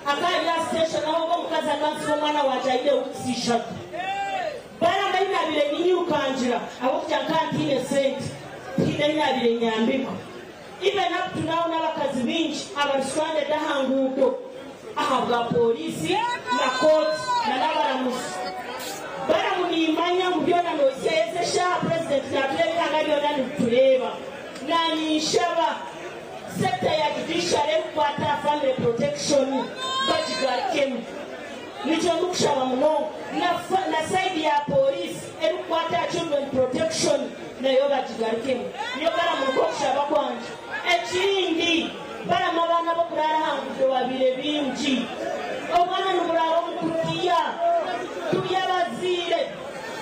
Speaker 10: akari aha station aho ogwo omukazi akansiba omwana wangye aine weeks 3 baramayi nabire ninyirukangira ahabw'okugira nka ntiine sente tiine ahi nabire nyambikwa. Even up to now n'abakazi bingi abari stranded aha nguudo ahabwa polisi na kooti na n'abaramuzi. Baramu nimanya ngu byona nosyeza eshaha president natureeba ihanga ryona nitureeba. Naninshaba sector ya judiciary ekukwata family protection bagigarukemu. Nikyo ndikushaba munonga na side ya polisi erikukwata children protection nayo bagigarukemu. Niyo baramu okushaba kwanje. Ekindi baramu abaana b'okurara aha nguudo babire bingi. Obwana niburara omu kutiya turi abaziire.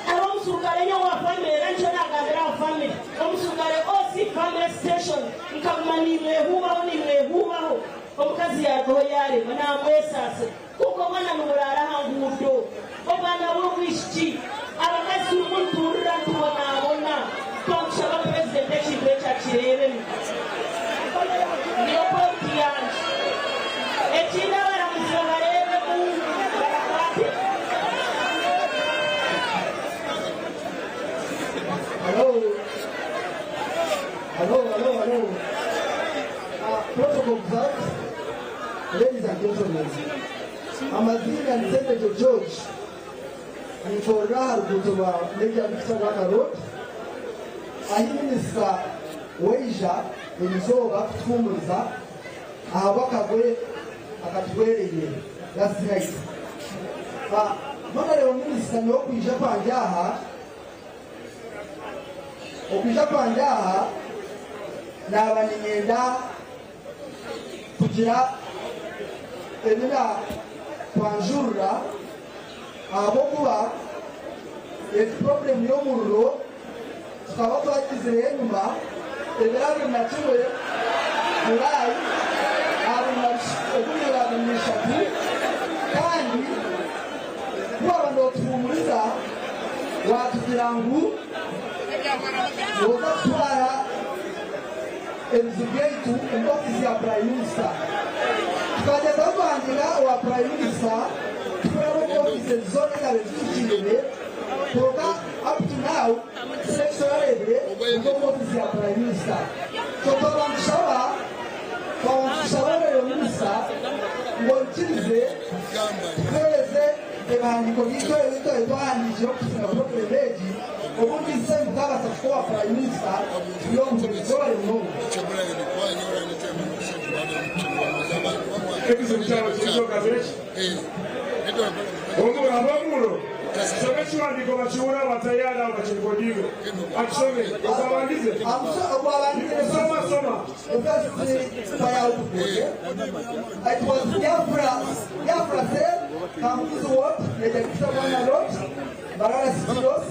Speaker 10: Omusirikare nyowe wa family era nikyo nagambira aba family omusirikare OC family station nkaguma nimwehubaho nimwehubaho omukazi yarugaho yarema namwesaasira kuko obwana niburara aha nguudo obwana bw'obwishiki abakazi turimu nituhurira nitubonabona. Twakushaba president ekintu ekyo akireebemu. Niyo point yangye. Ekindi abaramuzi babareebemu babakwate.
Speaker 5: Hello. Hello, hello, hello. Protocol observed. Ladies and gentlemen, amazina ni Senator George. Ntorera aha ruguuto rwa Major Victor Rwanda Road. Ahi minisita weija erizooba kutuhumuriza ahabw'akagwe akatugwereire last night. Honorable Minister, niwe okwija kwangye aha okwija kwangye aha naba ninyenda kugira ebina kwanjurura ahabw'okuba ezi problem y'omuriro tukaba twagizire enyuma ebiro 21 July 2023 kandi kuwaba notuhumuriza watugira ngu noza kutwara ebizibu byaitu omu ofisi ya Prime Minister. Tukageza kuhangira owa Prime Minister tukuraba omu ofisi zoona ezabe zitukirire. Kwonka up to now tihaine eki turareebire kuruga omu ofiisi ya Prime Minister. So twaba nitushaba twaba nitushaba Honourable Minister ngu oikirize tukuheereze ebihandiiko byaitu ebi twaba twahandiikire okutusinga problem egi obundi sente twabaasa kuhika owa Prime Minister turi obuhwezi. Mwebare munonga.
Speaker 3: Ekizibu kyabo kiri kyogambire ki? Ab'omuuro soma ekiwandiiko bakihure abatayari aho bakirikodinge. Akisome okwabandize. Soma soma.
Speaker 5: The first fire outbreak, it was Biafra, Biafra cell, Kamukuzi Ward, Major Kisabwana Road, Mbarara City North,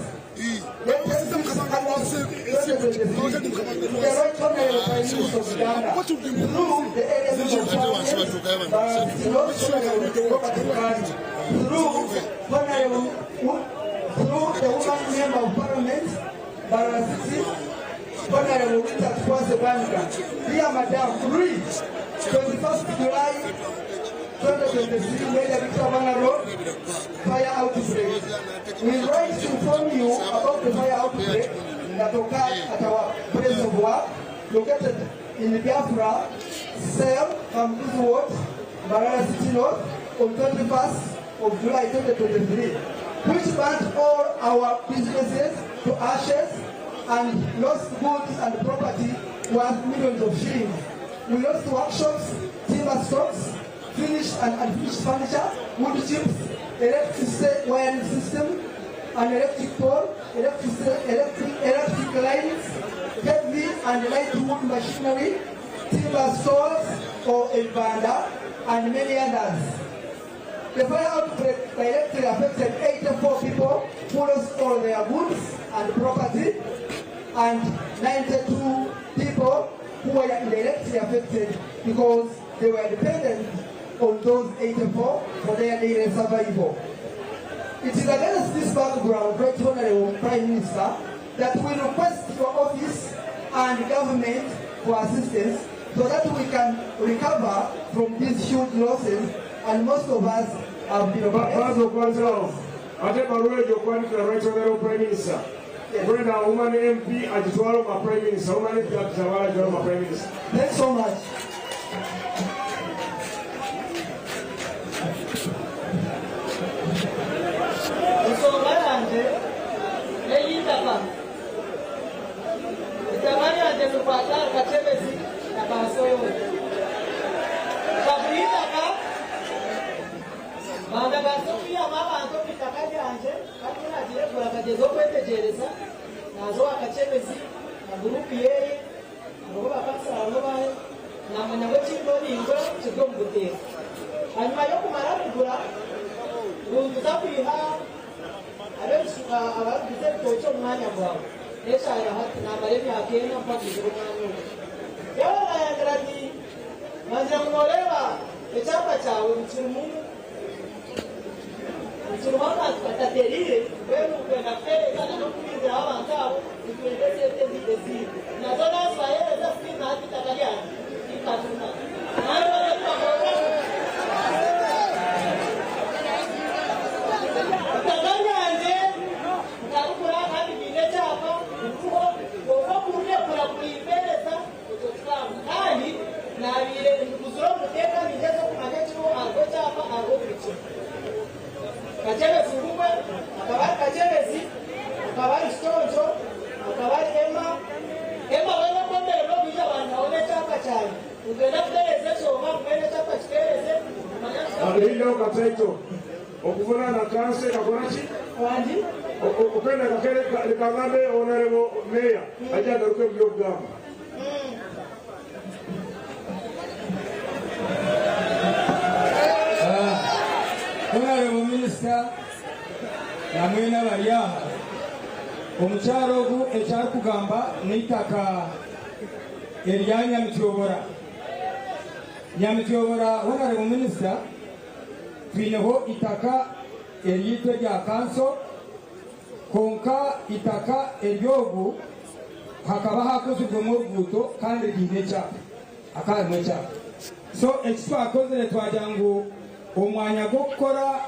Speaker 5: Fire outbreak. We write to inform you about the fire outbreak that occurred at our place of work located in Biafra, Cell, Kamukuzi Ward, Mbarara City North, on 21st of July 2023, which burnt all our businesses to ashes and lost goods and property worth millions of shillings. We lost workshops, timber stocks, finished and unfinished furniture, wood chips, electricity wiring system, an electric pole, electric, electric lines, heavy and light wood machinery, timber stores or elbanda, and many others. The fire outbreak directly affected 84 people who lost all their goods and property, and 92 people who were indirectly affected because they were dependent on those 84 for their daily survival. It is against this background, Right Honorable Prime Minister, that we request your office and government for assistance so that we can recover from these huge losses, and most of us have been
Speaker 3: Baza okwanzirawo ate ebbaluwa egyo okwandikira Right Honorable Prime Minister. Gwenda woman MP agitwala oma Prime Minister, woman MP agitabala agitwala oma Prime Minister.
Speaker 5: Thanks so much.
Speaker 11: Ensonga yangye n'ey'eitaka. Eitaka ryangye nirikwata ahari Kakyebezi na Kansoyonjo. Nkagura eitaka, bandagaanisa okwihamu abantu omu itaka ryangye kandi ku naagiire kugura nkagyezaho kwetegyereza, naaza owa Kakyebezi na guruupu yeeye hariho bakansara hariho baahi, naamanya ngu ekindiho ningura kiri omu buteeka. Ahanyima y'okumara kugura, ngu nituza kwiha abarikuguza ebitookye omu mwanya gwawe. N'eshaaha ya hati naamara emyaka ena mpagizire omwanya ogwo. Yaaba naayangira ati, Bangira ngu nooreeba ekyapa kyawe ngu kirimu kirimu abantu batatereire, mbwenu kwenda kutereeza n'okuhinduraho abantu abo nitwenda esente ezindi. Nazo naazibaheereza still na hati eitaka ryangye tinkatunga. Eitaka ryangye nkarigura kandi nyine ekyapa ririho, kwonka okuridekura kurimpeereza ekyo kihango. Kandi naabaire ndiguzire omu buteeka ningyezaho kumanya ekiriho, hariho ekyapa hariho buri kimwe. Kakyebezi ngugwe, akaba ari Kakyebezi, akaba ari Kiconco, akaba ari Emma. Emma we n'okwembererwa obwija bandiraho n'ekyapa kyangye. Nitwenda kutereeza enshonga mbwenu ekyapa kiteereze tumanye ngu
Speaker 3: Lindaho kataito. Okuvunaana kanso ekakora ki?
Speaker 11: Wangi?
Speaker 3: Okwenda kakere leka ngambe Honorable Mayor aije agaruke omu by'okugamba.
Speaker 12: Honorable Minister na mwena abari aha, omukyara ogu eki arikugamba n'eitaka erya Nyamityobora. Nyamityobora Honorable Minister twineho itaka eryaitu erya kanso kwonka itaka eryogu hakaba hakozirwemu oruguuto kandi riine ekyapa, hakaba harimu ekyapa. So eki twakozire twagira ngu omwanya gw'okukora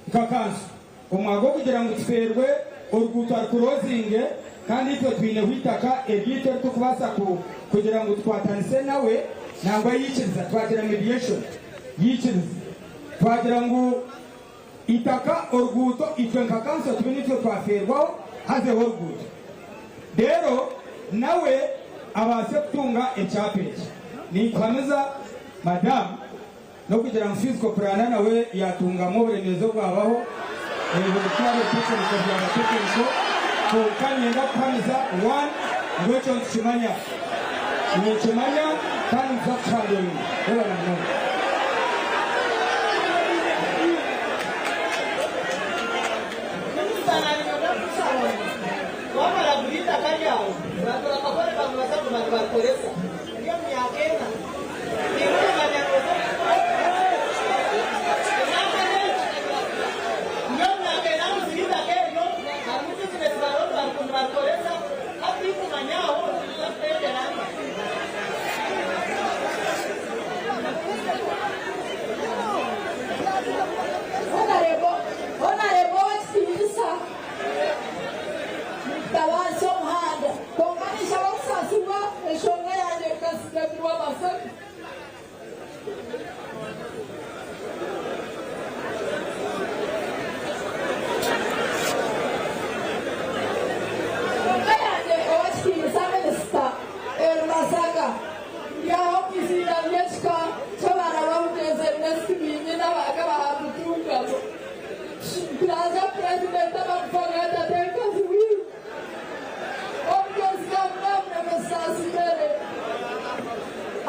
Speaker 12: nka kanso. Omwaka gw'okugira ngu tufeerwe oruguuto arukurozinge kandi itwe twineho eitaka eryaitu eriturikubaasa kugira ngu tukwatanise nawe nangwa yaikiriza twagira mediation yaikiriza twagira ngu eitaka oruguuto itwe nka kanso tube nitwe twafeerwaho hazeho oruguuto reero nawe abaase kutunga ekyapa eki. Ninkuhamiza madamu. N'okugira ngu physical plan nawe yatungamu oburemeezi obwabaho, ebyo bikaba ebitekerezo byaba technical, kwonka niinyenda kukuhamiza one ngu ekyo nitukimanya. Ninkimanya kandi nituza kukihandoringa. Webare munonga.
Speaker 11: Minisita nanyenda kukushaba ngu wamara kugura eitaka ryawe, abantu bakakworeka ngu nibaza kuguma nibarikoresa eri omu myaka ena.
Speaker 9: Honarebo ow'ekitiinisa, nitabaasa omuhanda, kwonka ninshaba kusaasirwa enshonga yangye ekatsigamirwa Masaka. Enshonga yangye ow'ekitiinisa Minisita eri Masaka. Ndi aha omu iziina ry'ekika ky'abaana b'Abugyenzi Ernest Biinyina baakabaha Mutungamo. Turaza Purezidenti amagufa ga tata enkazi wiiru. Omugyenzi Gamunamuremesa Asimere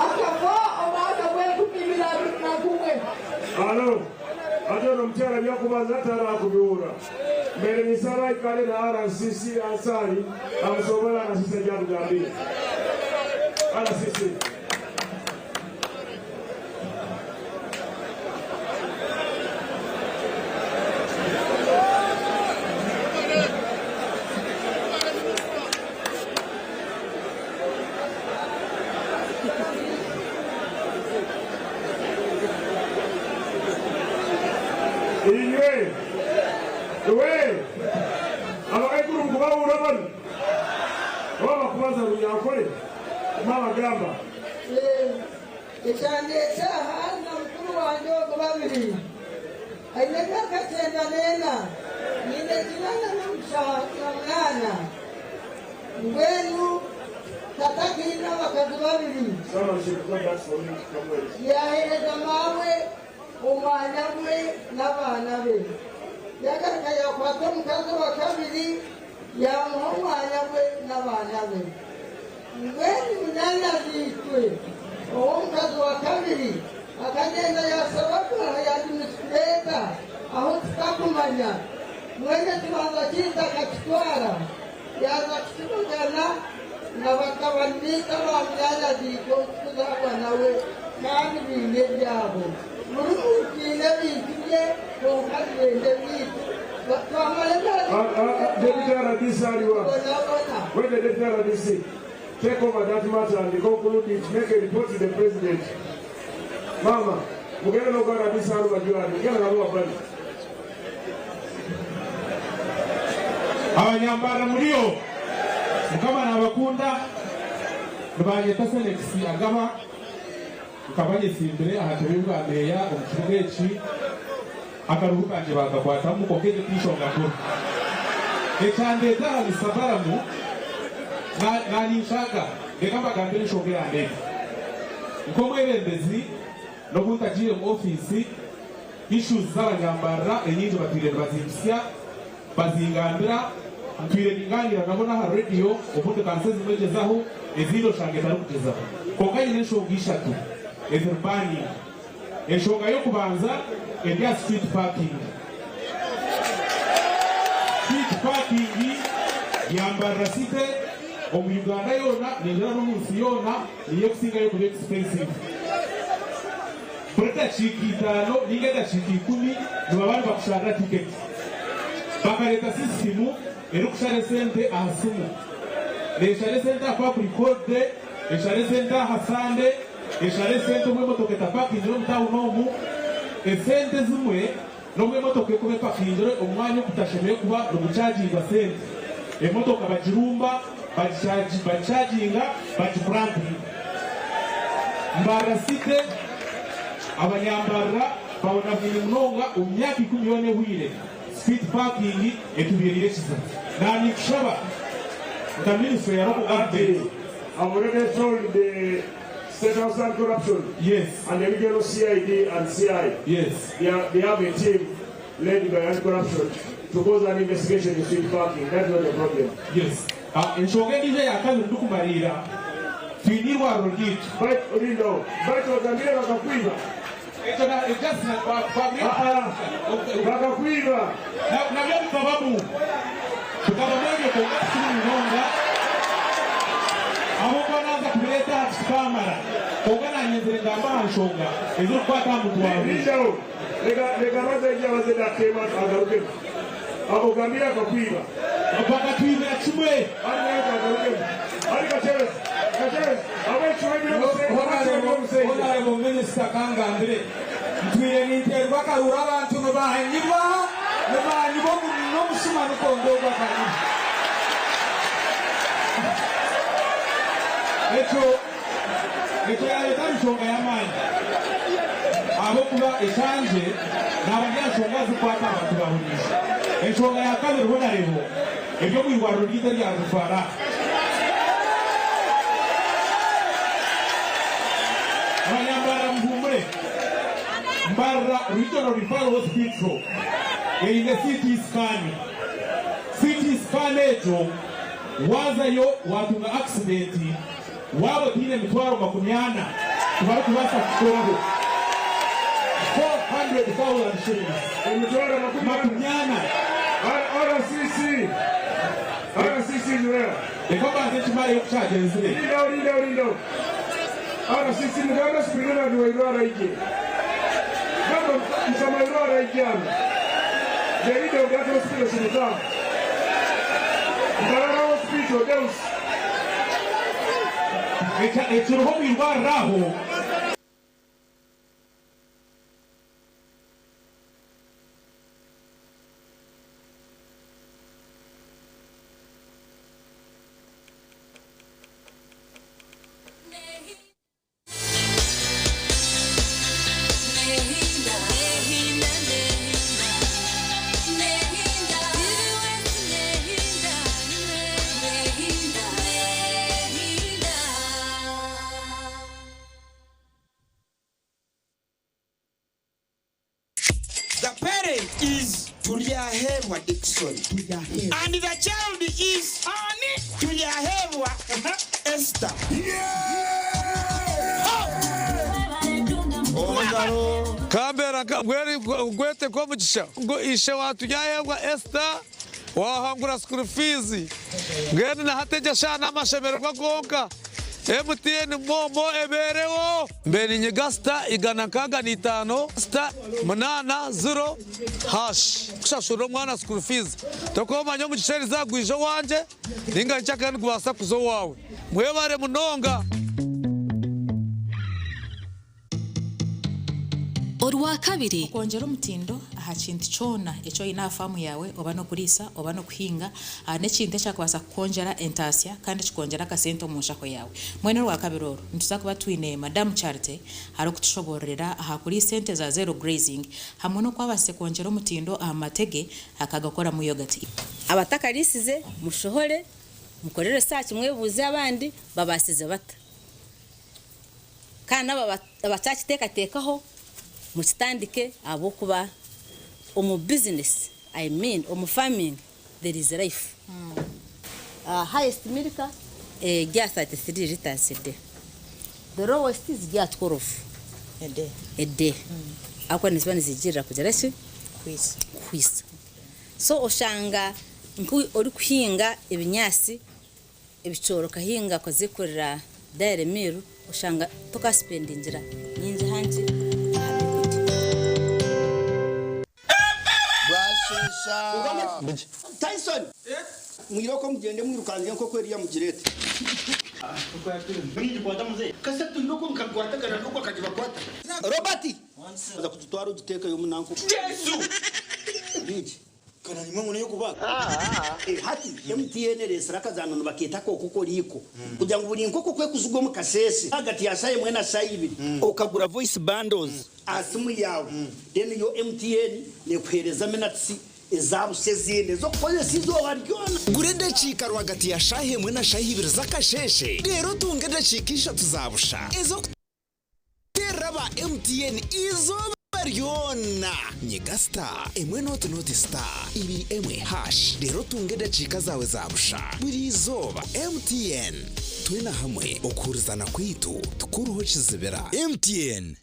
Speaker 9: akafa omwaka gw'enkumi ibiri 21.
Speaker 3: Alo, ate ono omukyala byakubaza tarakubiwura. Mbere nisaba aikale na RCC Ansari amusobole RCC agyatugambire. RCC. Inywe, iwe, abakaikuru mukubahurra banu, oba bakubaza Runyankore, mama gamba.
Speaker 6: Ekyandeeta aha na mukuru wangye ogu babiri aine emyaka 94, nyine 88. Mbwenu tata akaine abakazi babiri, yaaheereza maawe omwanya gwe n'abaana be. Yaagaruka yaakwata omukazi owa kabiri yaamuha omwanya gwe n'abaana be. Mbwenu munyaanyazi-itwe ow'omukazi wa kabiri akagyenda yaashaba Abraha yaadimisikureeta ahu tutakumanya. Mbwenu ekibanja kyaitu akakitwara, yaaza kukibagana na batabani baitu aba munyaanyazi-itwe ou turikuzaarwa nawe kandi baine ebyabo. Buri muntu aine ebintu bye kwonka nibenda ebyaitu. Twamara emyaka
Speaker 3: Deputy RDC aliwa?
Speaker 6: Tubonabona.
Speaker 3: When the Deputy RDC take over that matter and conclude it, make a report to the president. Mama, mugende n'oku RDC aruba gyali, genda nabo wabali.
Speaker 2: Abanyambarra muriyo Mukama nabakunda nibanyeta Senekisi Agaba nkaba nyesimbire aha ntebe y'obwa meeya omu kibuga eki akaruhu kangye bakakwatamu kwonka egyo tinshonga nkuru ekyandeeta aha Mister Balamu na ninshaaga reka mbagambire enshonga eyandeeta nk'omwebembezi n'obu ntagiire mu ofiisi issues z'abanyambarra enyingi batwire nibazimpitsya bazingambira ntwire ningaaniira nabo n'aha rediyo obundi kansa ezimwe ngyezaho ezindi oshanga etarikugyezaho kwonka nyine enshonga ishatu eziri burning enshonga y'okubanza eri aha street parking street parking ya Mbarara City omu Uganda yoona ningira n'omu nsi yoona niyo ekusingayo kuba expensive Buri dakiika itaano ninga edakiika ikumi nibaba nibakusharira tiketi. Bakareeta sisitimu erikushara esente aha simu. Neeshara esente aha public holiday, eshara esente aha Sunday, eshara esente obu emotoka etapakingire omu tawuni omu. Esente ezimwe N'obu emotoka erikuba epakingire omu mwanya ogutashemereire kuba nigukyagingwa sente, emotoka bagirumba, bagikyaginga, bagikurampinga. Mbarara City, abanyambarara babonabwine munonga omu myaka ikumi yoona ehweire, street parking etubeereire ekizibu. Naninkushaba nka ministry ya local government.
Speaker 3: I've already told the State House Anti-Corruption
Speaker 2: yes.
Speaker 3: and the regional CID and CI.
Speaker 2: Yes.
Speaker 3: They, are, they have a team led by anti-corruption to cause an investigation in street parking. That's not a problem.
Speaker 2: Yes. Enshonga endiijo eya kabiri ndikumariira, twine eirwariro ryaitu.
Speaker 3: Olindaho, baitu bagambire bakakwiba.
Speaker 2: Ekyo na just na
Speaker 3: Bakakwiba.
Speaker 2: Nabyo bikabamu. Bikabamu ebyo kwonka tikiri munonga. Ahabw'okuba naaza kubireeta aha kitukaamara. Kwonka naanyenzire ngambe aha nshonga ezirikukwata aha muntu wa buriijo.
Speaker 3: Lindaho, leka leka amaze aije abaze dakika agarukemu. Ogambire akakwiba.
Speaker 2: Bakatwibira kimwe.
Speaker 3: Ari nayo kagarukemu. Ari Kakyebezi, Kakyebezi,
Speaker 12: Honorable Minister kangambire ntwire ninterwa akaruru abantu nibahanyibwa nibahanyibwa n'omushuma nikongorwa akaruru.
Speaker 2: Ekyo ekyo yareeta enshonga y'amaani ahabw'okuba ekyangye naaba ndi aha nshonga zikukwata abantu ba buriijo. Enshonga ya kabiri Honorable eri omu irwariro ryaitu erya Rufara. Abanyambarara muhuumure. Mbarara Regional Referral Hospital eine CT scan. CT scan egyo waazayo waatunga accident waaba otaine mitwaro 40 tibarikubaasa kukukoraho. 400,000 shillings.
Speaker 3: Emitwaro
Speaker 2: 40.
Speaker 3: RCC. RCC is where?
Speaker 2: Reka mbanze nkimareyo ku kyagyenzire.
Speaker 3: Lindaho, lindaho, lindaho. RCC mugamba superintendent wa irwara ije. Gamba mukama irwara ije hano. The leader of that hospital should come. Mbarara Hospital, Deus.
Speaker 2: Ekiriho omu irwariro aho.
Speaker 13: The parent is Turyahebwa Dickson. And the child is Ani Turyahebwa Esther.
Speaker 14: Kambera gwete kwomugisha ngu ishe wa Turyahebwa Esther wahangura school fees mbwenu na hati egyo eshaaha n'amashemererwa gonka MTN MoMo ebeereho mbe ninyiga star 165 star 80 hash kushashurira omwana school fees tokomanya omugisha eriza gwija owangye ninga nkyakare nigubaasa kuza owaawe mwebare munonga.
Speaker 15: Orwakabiri.
Speaker 16: Okwongyera omutindo aha kintu kyona eki oine aha faamu yaawe oba n'okuriisa oba n'okuhinga n'ekintu ekyakubaasa kukwongyera entaasya kandi kikongyera akasente omu nshaho yaawe. Mbwenu Orwakabiri oru nituza kuba twine Madamu Charity arikutushoboororera aha kuriisa ente za zero grazing hamwe n'oku abaasize kwongyera omutindo aha mate ge akagakoramu yogati.
Speaker 17: Abatakariisize mushohore mukore research mwebuuze abandi babaasize bata. Kandi n'abo abatakiteekateekaho mukitandike ahabw'okuba omu business, I mean omu farming there is life. Highest milk eri aha 33 litres a day, the lowest ziri aha 12 a day ahabw'okuba niziba nizigirira kugira ki? Kuhwisa. So oshanga nka orikuhinga ebinyaatsi ebicoori okahinga okazekorera dairy meal oshanga tokasipendingira nyingi hangi aha byokurya.
Speaker 18: Bwashesha. Tyson! Mwiroko mugende mwirukange nk'oku eriya mugirete. Kasatu iroko nkakwatagana n'oku akagibakwata. Robert! Aza kugitwara ogiteekeyo omunanka.
Speaker 13: Yesu!
Speaker 18: Biki? Hati MTN ereetsire akazaano nibakeeta ak'okokoriiko kugira ngu buri nkoko ku ekuzigwa omu kasheeshe ahagati ya shaaha emwe na shaaha ibiri okagura voice bundles aha simu yaawe then yo MTN neekuheereza minutes eza busha ezindi ez'okukozesa eizooba ryona.
Speaker 15: Gura edakiika rwagati ya shaaha emwe na shaaha ibiri z'akasheeshe reero otunge edakiika ishatu za busha ez'okuteerera aba MTN eizooba ryona. Nyiga star emwe nooti nooti star ibiri emwe hash reero otunge edakiika zaawe za busha buri izooba. MTN, twena hamwe okuhurizana kwaitu tikuruho kizibira. MTN.